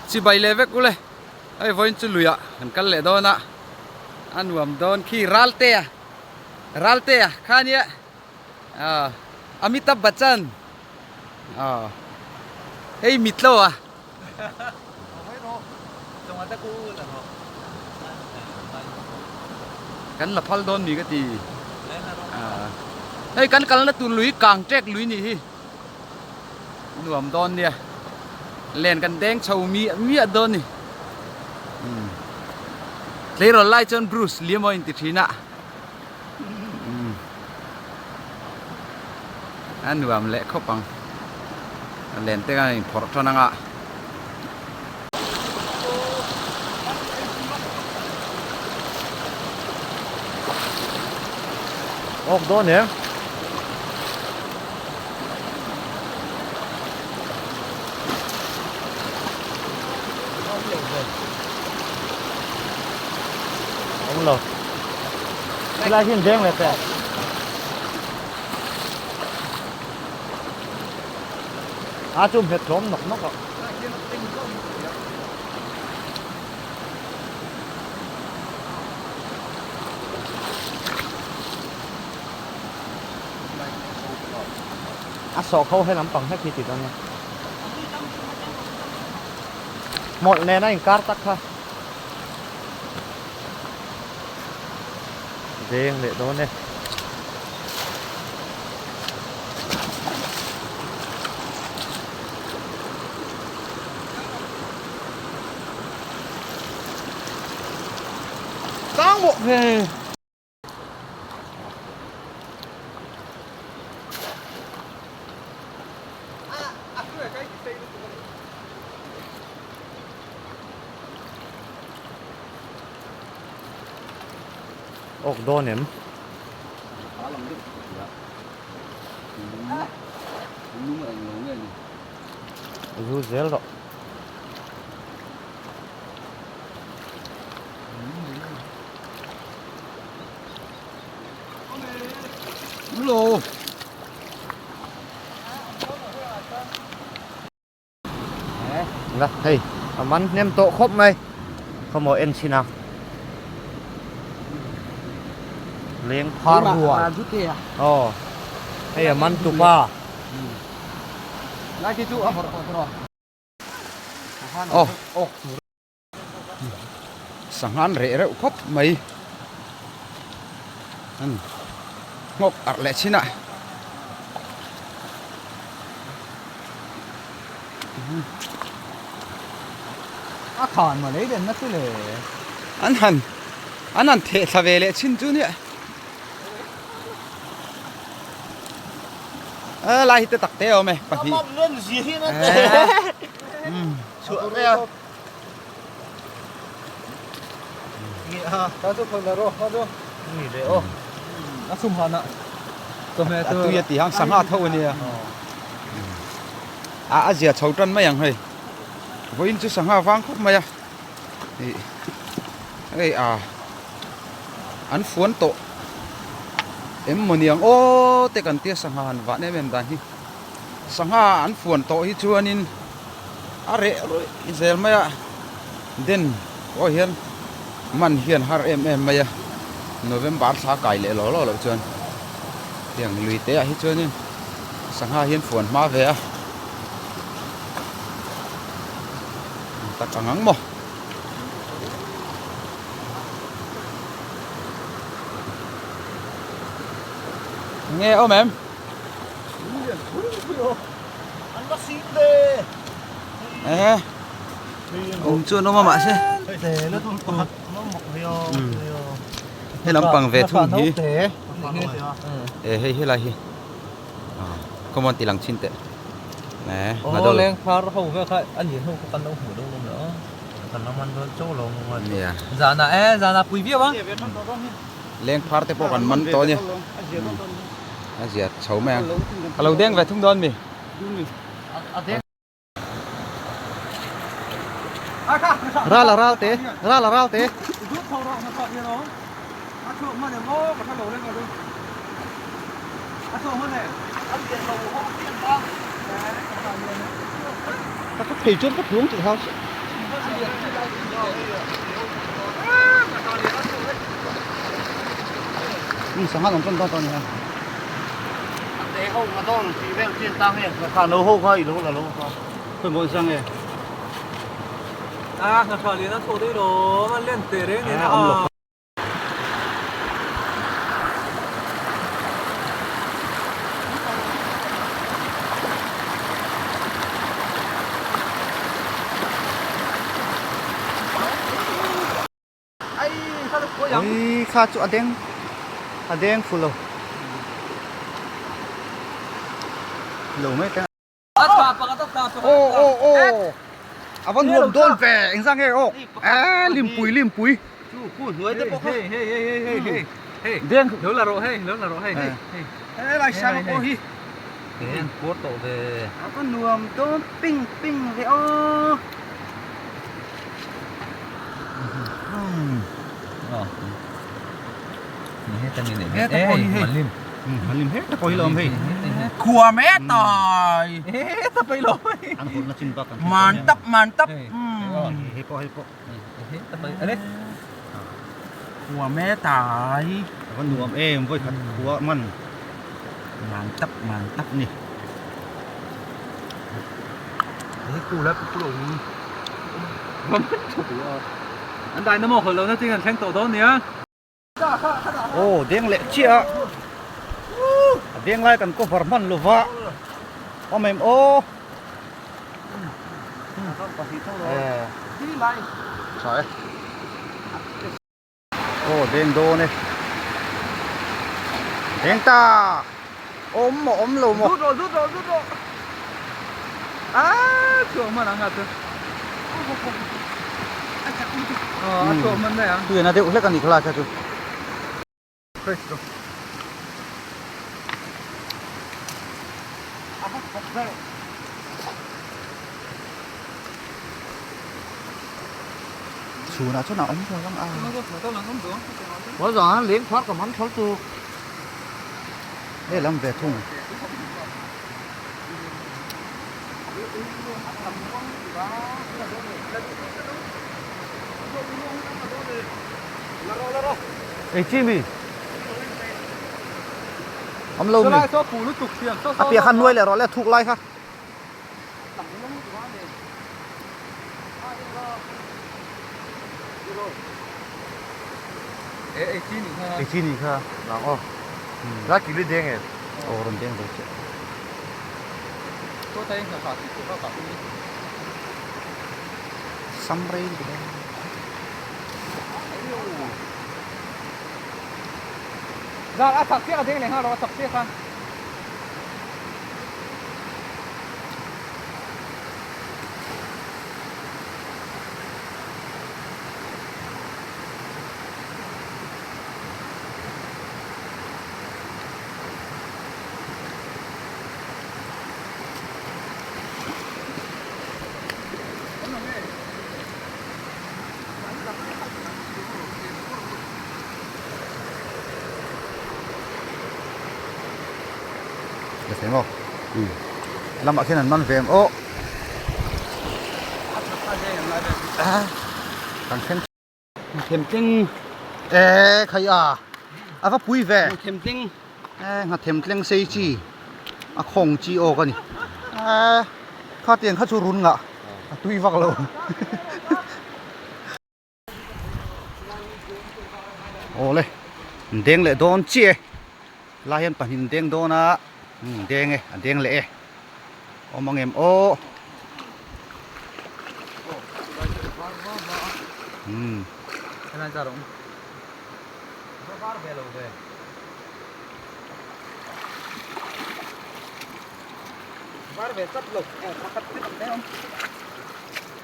Chibai leh vek ule hei vawiin chu luiah kan kal leh dawn a a nuam dawn khi Raltea Raltea kha nia ah Amitabh Bachchan ah hei mitlo a. Kan la phal dawn mi ka ti ah hei kan kalna tur lui kang tek lui nih hi. Nuam dawn nia len kan deng chho miah miah dawn ni umm tleirawl lai chuan Bruce Lee emaw inti thin a umm a nuam leh khawp ang len te khan a inphawrh tan anga. Awk dawn em? Awm lo. Helai hian veng leh teh. A chu hmet tlawm nawk nawk a. A sawh kho he lampang hlek hi ti dawn nia. Hmawlh nen a inkar tak kha. Veng leh dawn e. Tang bawk ve. Awk dawn em? Zu zel rawh. Lo. La hei a man hnem tawh khawp mai khawmaw en chhin a leng phar rual aw hei a man tupa aw Sangha an reh reuh khawp mai an nghawk arh leh chin a a khan maw lei den na chu le an han an han theh thla ve leh chin chu nia a lai hi te tak te a awm e pahnih A tui a tih ang sangha tho a nia a a zia chho tan mai ang hei vawiin chu sangha vang khawp mai a ih hei a an fuan tawh em maw niang aw te kan tia sangha han vah em em dan hi sangha an fuan tawh hi chuanin. A reh ruih zel mai a, den pawh hian man hian har em em mai a, November thla kai leh law law loh chuan tiang lui te ah hi chuanin sangha hian fuan hma ve a, tak ang ang maw. Nge awm em? An va sing ve. Eh. Awm chuan awm a mahse. He lampang ve thung hi. Eh hei helai hi. Come on ti lang chin teh. Eh ngadol. Leng phar ho ve kha a lian ho kha kan lo hmuh lo lawm le aw. Kan lo man dawn chauh lo maw. Nia. Zana eh zana pui viau a. Leng phar te pawh kan man tawh a nia. A zia chho mai ang. Ka lo deng ve thung dawn mi. Ral a ral te, ral a ral te. Ka thei chuan ka tluang tih hau. Sangha lam tan dawn tawh a ni a. Te ho nga dawn tih vel chin tang hian kha no ho kha i lo la lo kha. Khawi maw zang e. A ngahra lian a chhuah daih lawm a len teh reng nen a. Ui kha chu a deng a deng fu lo lo mai teng aw aw aw a va nuam dawn ve eng zang nge aw e limpui limpui chu khu hnuai te pawh kha hei hei hei hei hei hei deng lo la rawh hei lo la rawh hei hei he lai sang pawh hi en puar tawh ve a va nuam dawn ping ping ve aw Nuam em vawi khat khua man man tap man tap ni. An dai na maw khawlh lo na ching an thleng tawh dawn nia. Aw deng leh chiah a, a deng lai kan cover hman lo va, awm em aw. Tha e. Aw deng dawn e. Deng ta. Awm maw awm lo maw. Zut rawh zut rawh zut rawh. Aa chhuah hman ang a chu. Aw a chhuah hman daih ang. Tuian a deuh hlek a ni khalai kha chu. Chhunah chuan a awm lo ang a. Hei lam ve thung. Ei chi mi. Awm lo mi. A piah khan nuai leh rawh le a thuk lai kha. Ei chi ni kha. Nang aw. La kili deng e. Aw rawn deng ve chiah. Sam rei lutuk e. Zan a chak chiah a deng leh nghal rawh a chak chiah khan. Ka thei maw lamah khian an man ve ang aw kan thleng Nghathemtleng e khai a a va pui ve Nghathemtleng e Nghathemtleng sei chi a khawng chi awk a ni e khatiang kha chu run ngah a tui vak lo. Awle an deng leh dawn chiah e lai hian pahnih an deng dawn a umm deng e a deng leh e awm ang em aw umm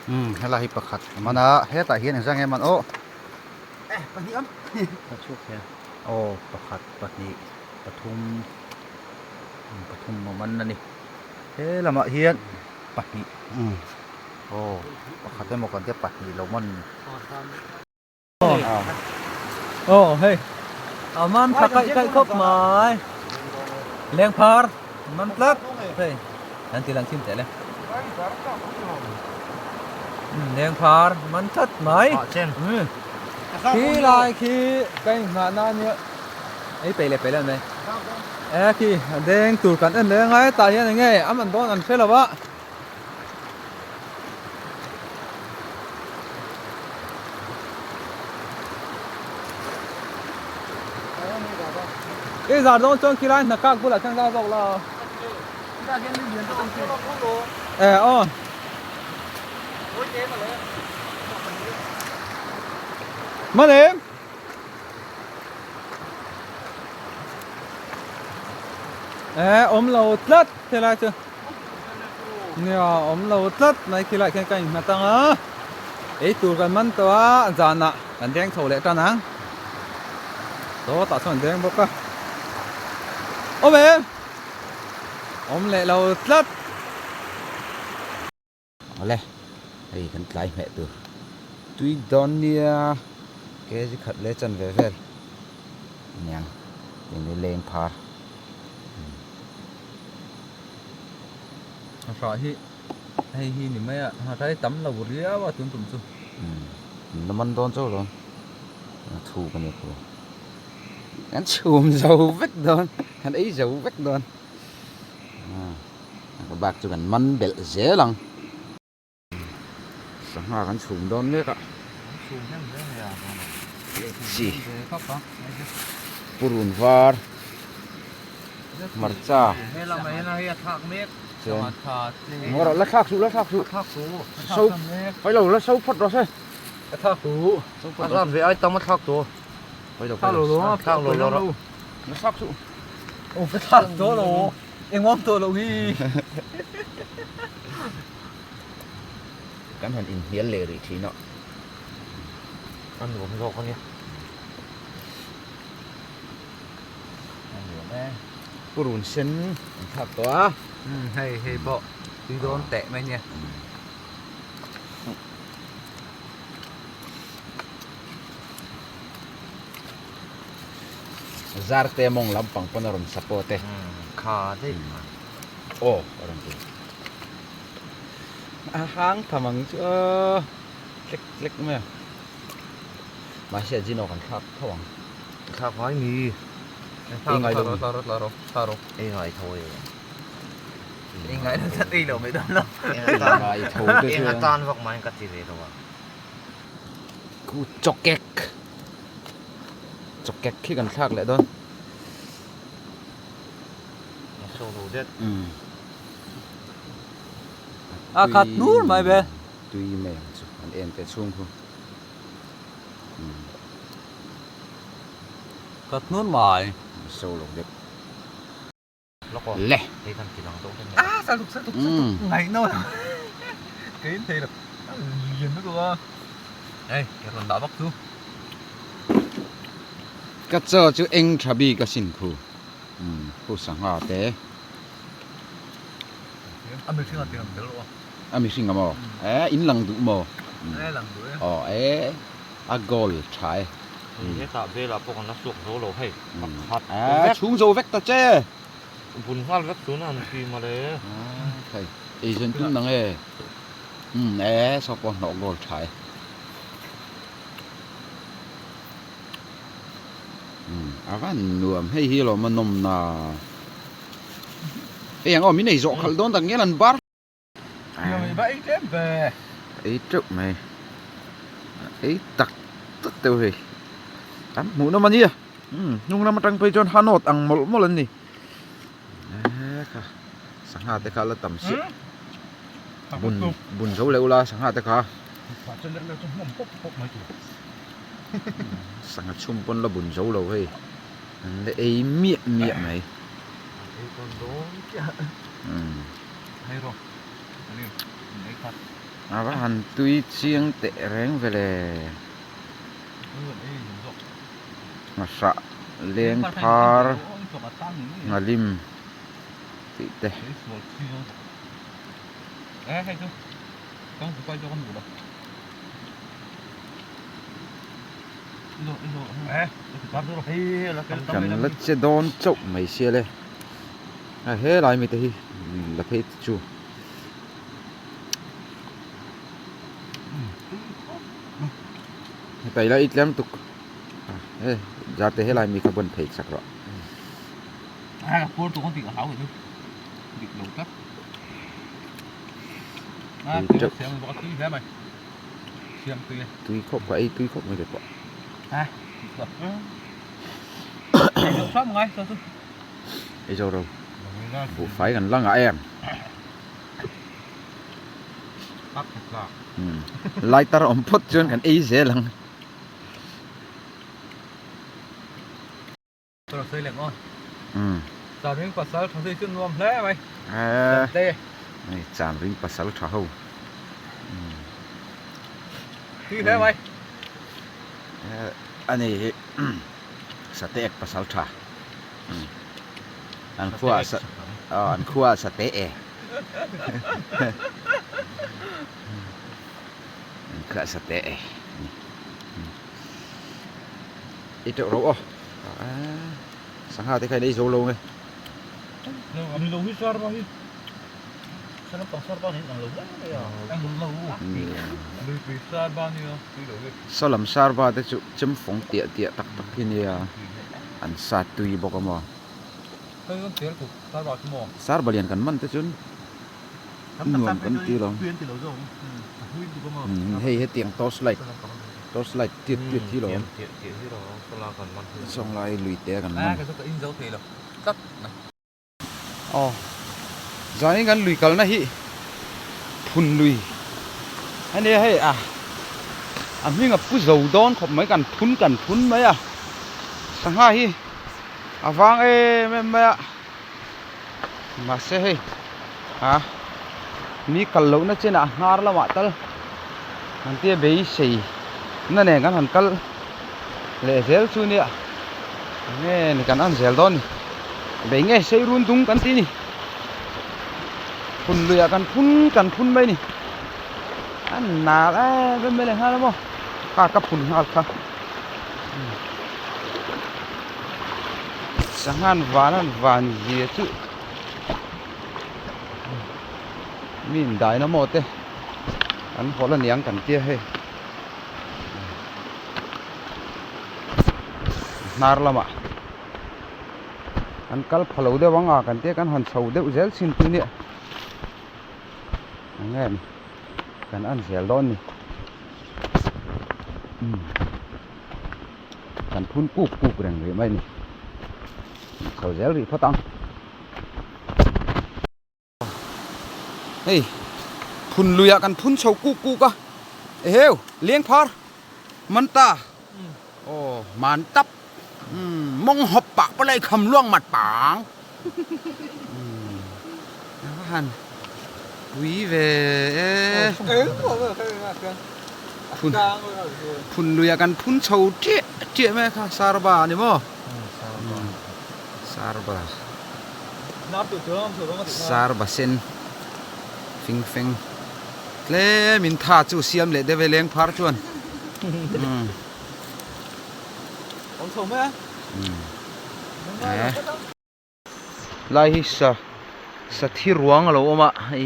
Umm helai hi pakhat a man a hetah hian engzah nge a man aw eh pahnih awm a chhuak hian aw pakhat pahnih pathum pathum a man a ni he lamah hian pahnih umm aw pakhat emaw kan tia pahnih lo man. Aw hei a man tha kaih kaih khawp mai lengphar man tlat hei an ti lang chim teh le. Leng phar man that mai. Khi lai khi ka inghah na ania. Ei peih leh peih leh an mai. E khi a deng tur kan en leh a ngai tah hian enge a man dawn an hre lo a. I zar dawn chuan khi lai hna kak bulah khian zar zawk la. E aw. Man em? E awm lo tlat helai chu. Nia awm lo tlat mai khilai khian ka innghat ang a. Ei tur kan man tawh a zanah kan deng chho leh tan ang. Sawtah chuan an deng bawk a. Awm em? Awm leh lo tlat. Awle, hei kan tlai hmeh tur tui dawn nia kg khat leh chanve vel aniang eng hi leng phar. A hrah hi hei hi ni mai a, a hrah hi tam lo riau a tun tum chu. Umm la man dawn chauh lo a thuk a nia khu kan chhum zo vek dawn kan ei zo vek dawn. A bak chu kan man belh zel ang. Sangha kan chhum dawn mek a. Chi. Purun var. Hmarcha. Chuan. La thlak suh la thlak suh. So Pailo la so phawt rawh se. Ka thlak suh. A zat ve ai tam a thlak tawh. Pailo pailo. Thlak lo lo rawh. La thlak suh. Aw ka thlak tawh lo. Engawm tawh loh hi. Kan han inhnial leh rih thin a. A nuam zawk a nia. A nuam e. Purun sen an thlak tawh a. Umm hei hei pawh tui dawn teh mai nia. Zarte mawng lampang pawn a rawn support e. Kha daih. Aw a rawn ti. A hang tham ang chu aw tlek tlek mai a. Mahse a Gino kan thlak tho ang. Thlak ngai mi. Ei ngai lo mi. Ei ngai tho e. Ei ngai lo chuan ei lo mai dawn lo. Ei ngai tho te chuan. Eng atan vak mai ka ti ve lo a. Ku chawkek. Chawkek khi kan thlak leh dawn. A so lo det. Umm. A khat hnur mai be. Tui mai ang chu an en teh chhung khu. Umm. Khat hnur mai. A so lo det. Le. A saltuk saltuk saltuk ngaih no lo. Ka in thei lo. A lian lutuk a. Hei ka rawn dah vak chu. Ka chaw chu eng tha bik a sin khu. Umm khu sangha te. A mihring a tiang tel lo a. A mihring a maw? E in lang duh maw? E lang duh e. Aw e a goal tha e. Hetah velah pawh kan la suak zo lo hei pakhat vek. Chhung zo vek ta che. Bun nghal vek tuna an ti mawle. Hei ei zawn tum nang e. Umm e saw pawh hnawh goal tha e. Umm a van nuam hei hi lawm a nawm na. Hei ang aw min ei zawh khalh dawn tak ngial an bar. Ei teuh mai ei tak tak deuh hei an hmuh nawm a nia umm hnung lam atang phei chuan hanawt ang mawlh mawlh an ni eee kha sangha te kha la tam chiah bun bun zo leh ula sangha te kha sangha chhum pawn la bun zo lo hei an la ei miah miah mai umm. A va han tui chiang teh reng ve le. Nghahrah leng phar nghalim tih te. Kan la che dawn chauh mai sia le. A helai mite hi la phei te chu. Heta ila i tlem tuk. He zarte helai mi kha bon phei sak rawh. A ka pur tuk ang tih ka hlau chu. Dik lo tlat. A tui siam bawk a tui hle mai. Siam tui e. Tui khawp ka ei tui khawp mai te pawh. A. Ei zo hram ngai so chu. Ei zo ro. Buhfai kan la ngah em. Lighter awm phawt chuan kan ei zel ang. Chanring pasal tha zui chu nuam hle mai. Hei chanring pasal tha ho. Tui hle mai. Ani hi sate ek pasal tha. An khua an khua sate e. An khua sate e. I teuh ro aw. Sangha te kha in ei zo lo nge. Ang lo hi sar ba hi. Sa lampang sar ba nen ang lo hle mai a. Ang lo. Lui pui sar ba nia tui lo hi. Saw lam sar ba te chu chem fawng tiah tiah tak tak hi nia. An sa tui bawk a maw. Hei kan tel tuk sar ba chu maw. Sar ba lian kan man te chun nuam kan ti lo. Hei hetiang torch light torch light tiat tiat hi lo awm. Sawng lai lui te kan man. Aw zanin kan lui kalna hi phun lui a nia hei a a hming a pu zo dawn khawp mai kan phun kan phun mai a sangha hi a vang em em mai a mahse hei a mi kal lohna chenah hnar lamah tal an tia beisei na nen kan han kal leh zel chu nia nge ni kan an zel dawn ni bei nge sei run dung kan ti ni phun luiah kan phun kan phun mai ni a nal em em mai leh nghal a maw kha ka phun nghal kha sanghan van an van zia chu mi in daina maw te an hawlh aniang kan tia hei. Hnar lamah an kal pha lo deuh ang a kan tia kan han chho deuh zel chin chu nia eng nge ni kan en zel dawn ni umm kan phun kuk kuk reng rih mai ni chho zel rih phawt ang. Hei phun luiah kan phun chho kuk kuk a eheu leng phar man ta aw man tap umm mawng hawp pah pawh lai kham luang mat pang umm a va han pui ve e phun phun luiah kan phun chho chiah chiah mai kha sarba a ni maw sarba. Sar basen fing feng tlem in tha chu siam leh deuh e leng phar chuan lai hi sa sa thi ruang a lo awm a hei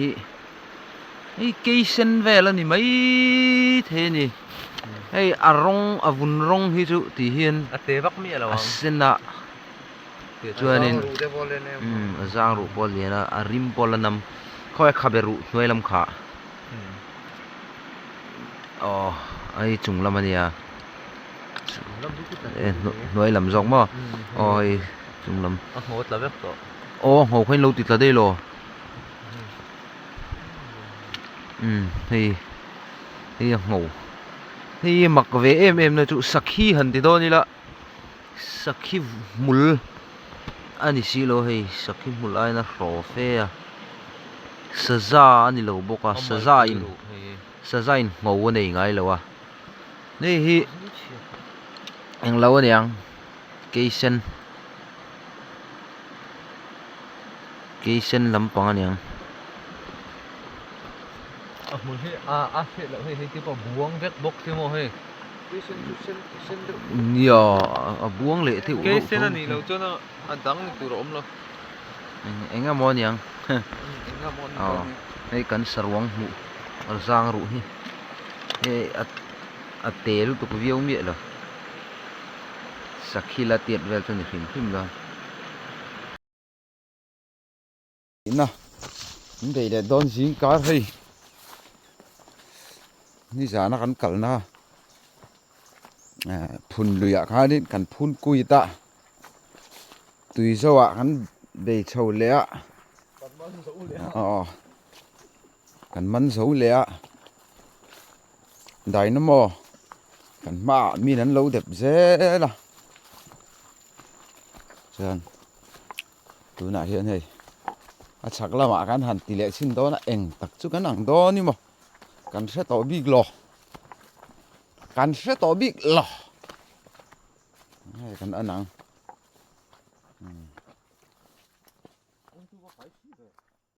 hi hei keisen vel a ni mai thei a ni hei a rawng a vun rawng hi chu tih hian a sen a. Chuanin a zang ruh pawh a lian a, a rim pawh a la nam khawi a khabe ruh hnuai lam kha aw hei chung lam a nia hnuai lam zawk maw aw hei chung lam aw a ngho kha in lo ti tla daih lo umm hei hei a ngho hei mak ve em em na chu sakhi han ti dawn ila. Sakhi hmul a ni si lo hei sakhi hmul aiin a hraw fe a saza a ni lo bawk a saza in saza in ngho a nei ngai lo a hei hi englo a niang keisen keisen lampang a niang. A hmul hi a a hriat loh hei hei te pawh buang vek bawk se maw hei. Nia a buang leh deuh reuh Keisen a nih loh chuan a dang ni tur a awm lo. Eng eng emaw a niang Eng emaw a ni dawn ni. Hei kan saruang hmuh a zang ruh hi. Hei a a te lutuk viau miah lo sakhi la tiat vel chu a ni hrim hrim dawn. Na an bei leh dawn zing kar hei nizana kan kalna eh phun luiah khanin kan phun kuit a tui zoah kan bei chho leh a aw kan man zo leh a dynamo kan hmaah min an lo dep zel a chuan. Tunah hian hei a chhak lamah kan han ti leh chhin dawn a, eng tak chu kan ang dawn i maw? Kan hre tawh bik lo, kan hre tawh bik lo. Hei kan an ang. Hmm.